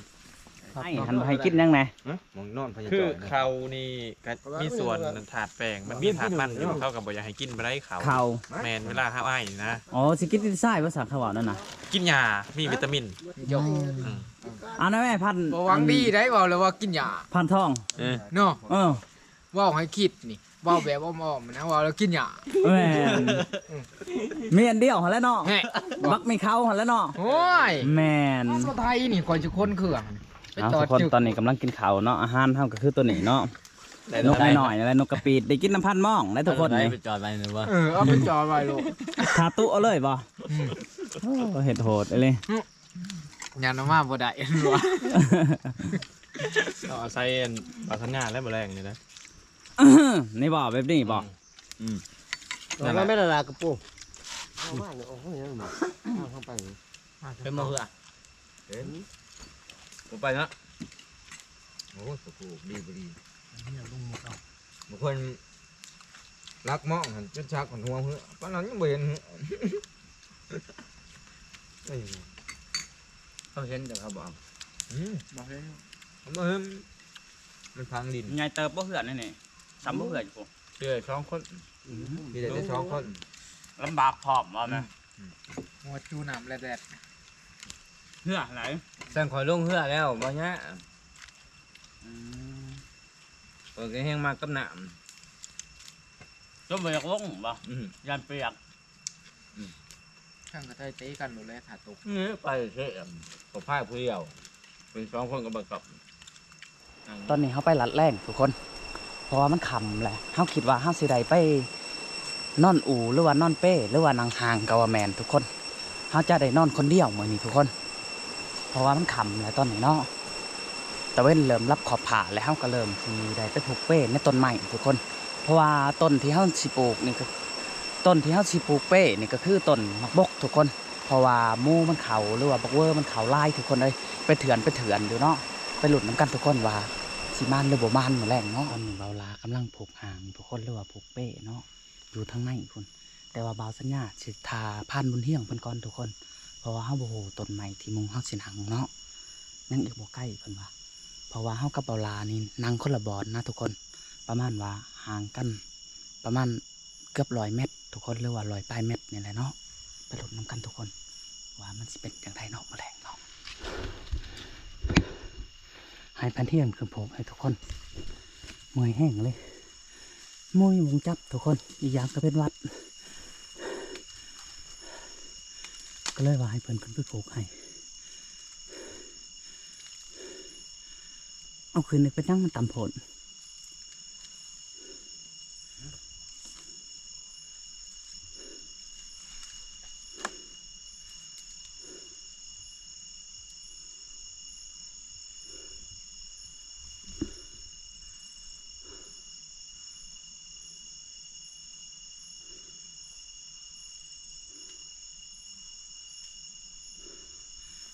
ໄອ້ຫັ້ນບໍ່ໃຫ້ກິນຫຍັງແດ່? ຮະ? ໝ່ອງນອນພະຍາຈອຍ. ຄືເຂົ້ານີ້ກໍມີສ່ວນທາດແປ້ງ ມັນມີທາດມັນຢູ່ ເຂົາກໍບໍ່ຢາກໃຫ້ກິນປານໃດເຂົ້າ. ເຂົ້າ ແມ່ນ ເວລາເຮົາໄອນະ. ອໍ ຊິກິນດິນຊາຍບໍ່ ສັງເຂົາເວົ້ານັ້ນນະ? ກິນຫຍ້າ ມີວິຕາມິນ. ອືມ ອືມ ອັນນັ້ນແມ່ພັນ ບໍ່ຫວັງດີໄດ໋ ເວົ້າແລ້ວວ່າກິນຫຍ້າ ພັນທອງ. ເອີ ເນາະ. ເອີ ເວົ້າໃຫ້ຄິດນີ້ ເວົ້າແບບອ້ອມໆນະ ເວົ້າແລ້ວກິນຫຍ້າ. ແມ່ນ ອືມ ມີອັນດຽວຫັ້ນແຫຼະເນາະ. ແຮະ ບັກມີເຂົ້າຫັ້ນແຫຼະເນາະ. ໂອ້ຍ ແມ່ນ ມາໄທນີ້ຂ້ອຍຊິຄົນເຄື່ອງໄປ. ເອົາ ທຸກຄົນ ຕອນນີ້ກຳລັງກິນເຂົ້າເນາະ. ອາຫານເຮົາກໍຄືໂຕນີ້ເນາະ ນົກນ້ອຍໆ ແລະ ນົກກະປີດ ໄດ້ກິນນຳພັນມອງໄດ໋ທຸກຄົນ. ເອົາໄປຈອດໄວ້ນີ້ບໍ່? ເອີ ເອົາໄປຈອດໄວ້ໂລດ. ທາຕຸເອົາເລີຍບໍ່? ອືມ ໂອ້ ເຮັດໂຫດອີ່ຫຼີ. ອືມ ຍານເອົາມາບໍ່ໄດ້ ເຫັນບໍ່? ເອົາໃສ່ອັນປາສັນງາແລ້ວມື້ແລງນີ້ນະ. ນີ້ບໍ່ ແບບນີ້ບໍ່? ອືມ ອືມ ນັ້ນແຫຼະ ແມ່ນລະລາກະໂປ. ເອົາມາເນາະ ໂອ້ຍ ຍັງມາ ເອົາເຂົ້າໄປ. ເປັນບໍ່ເຮືອ? ເປັນ ບໍ່ໄປເນາະ. ໂອ້ຍ ສະໂພກດີບໍ່ດີ ເຮົາລົງໝົດເອົາ. ບາງຄົນລັກມອງຫັ້ນ ຈົນຊັກຫົວເຮືອ ປານນັ້ນຍັງບໍ່ເຫັນເຮືອ. ເອີຍ ເຂົາເຫັນແຕ່ເຂົາບໍ່ເອົາ. ອືມ ບໍ່ເຫັນ ເຂົາບໍ່ເຫັນ ມັນຝັງດິນ. ໃຫຍ່ເຕີບບໍ່ເຮືອນນີ້ ສ່ຳບໍ່ເຮືອຢູ່ພຸ້ນ. ເຮືອສອງຄົນ ອືມ ມີແຕ່ສອງຄົນ ລຳບາກພ້ອມວ່າແມ່ນ. ອືມ ຫົວຈູນ້ຳແລດໆ ເຮືອໃດ. ຊັ້ນຂ້ອຍລົງເຮືອແລ້ວ ບໍ່ຍາກ. ອືມ ຂ້ອຍກໍແຮງມັກກັບນ້ຳ ຈົນບໍ່ຢາກລົງບໍ່? ອືມ ຢ້ານປຽກ. ອືມ ທາງກະໄທເຕະກັນໂລດແຫຼະ ຖ້າຕົກ. ນີ້ໄປເສຍ ກໍພາຍຜູ້ດຽວ ເປັນສອງຄົນກໍບໍ່ກັບ. ຕອນນີ້ເຮົາໄປລັດແລ້ງທຸກຄົນ ເພາະວ່າມັນຄ່ຳແລ້ວ ເຮົາຄິດວ່າເຮົາຊິໄດ້ໄປນອນອູ່ ຫຼືວ່ານອນເປ ຫຼືວ່ານັ່ງຫ້າງກໍວ່າແມ່ນທຸກຄົນ. ເຮົາຈະໄດ້ນອນຄົນດຽວມື້ນີ້ທຸກຄົນ ເພາະວ່າມັນຄ່ຳແລ້ວຕອນນີ້ເນາະ ຕາເວັນເລີ່ມລັບຂອບຟ້າແລ້ວ ເຮົາກໍເລີ່ມຊິໄດ້ໄປຜູກເປໃນຕົ້ນໄມ້ທຸກຄົນ. ເພາະວ່າຕົ້ນທີ່ເຮົາຊິປູກນີ້ກໍ ຕົ້ນທີ່ເຮົາຊິປູກເປນີ້ກໍຄືຕົ້ນໝາກບົກທຸກຄົນ ເພາະວ່າໝູມັນເຂົ້າ ຫຼືວ່າບັກເວີມັນເຂົ້າຫຼາຍທຸກຄົນເອີຍ ເປັນເຖື່ອນເປັນເຖື່ອນຢູ່ເນາະ. ໄປລຸ້ນນຳກັນທຸກຄົນວ່າຊິມານ ຫຼືບໍ່ມານມື້ແລງເນາະ. ຕອນນີ້ເບົາຫຼ້າກຳລັງຜູກຫ້າງທຸກຄົນ ຫຼືວ່າຜູກເປເນາະ ຢູ່ທາງໃນພຸ້ນ. ຕ່ວ່າບ່າວສັນຍາຊິຖ້າພານບຸນຮຽງເພິ່ນກ່ອນທຸກຄົນ ເພາະວ່າເຮົາບໍ່ຮູ້ຕົ້ນໄມ້ທີ່ໝູ່ເຮົາຊິນັ່ງເນາະ ຍັງອີກບໍ່ໄກເພິ່ນວ່າ ເພາະວ່າເຮົາກັບບ່າວຫຼ້ານີ້ນັ່ງຄົນລະບ່ອນນະທຸກຄົນ ປະມານວ່າຫ່າງກັນປະມານເກືອບຮ້ອຍແມັດທຸກຄົນ ຫຼືວ່າຮ້ອຍປາຍແມັດນີ້ແຫຼະເນາະ ໄປລຸ້ນນຳກັນທຸກຄົນ ວ່າມັນຊິເປັນຈັ່ງໃດເນາະມື້ແລງເນາະ. ໃຫ້ພັນທຽງຂຶ້ນຜູກໃຫ້ທຸກຄົນ ເມື່ອຍແຮງເລີຍ ບໍ່ມີໝ່ອງຈັບທຸກຄົນ ອີກຢ່າງກໍເປັນຫວັດ ກໍເລີຍວ່າໃຫ້ເພິ່ນຂຶ້ນໄປຜູກໃຫ້ ເອົາຂຶ້ນນີ້ເປັນຫຍັງມັນຕ່ຳໂພດ.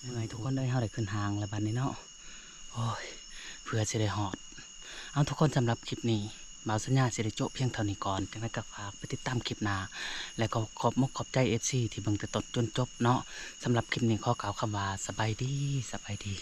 ເມື່ອຍທຸກຄົນເອີຍ ເຮົາໄດ້ຂຶ້ນຫ້າງແລ້ວບັດນີ້ເນາະ ໂອ້ຍ ເພື່ອຊິໄດ້ຮອດ ເອົາ ທຸກຄົນ ສຳລັບຄລິບນີ້ ບ່າວສັນຍາຊິໄດ້ໂຈະພຽງເທົ່ານີ້ກ່ອນ ຈັ່ງໃດກໍຝາກໄປຕິດຕາມຄລິບໜ້າ ແລະ ກໍຂອບມົກຂອບໃຈເອັຟຊີທີ່ເບິ່ງແຕ່ຕົ້ນຈົນຈົບເນາະ ສຳລັບຄລິບນີ້ຂໍກ່າວຄຳວ່າ ສະບາຍດີ ສະບາຍດີ.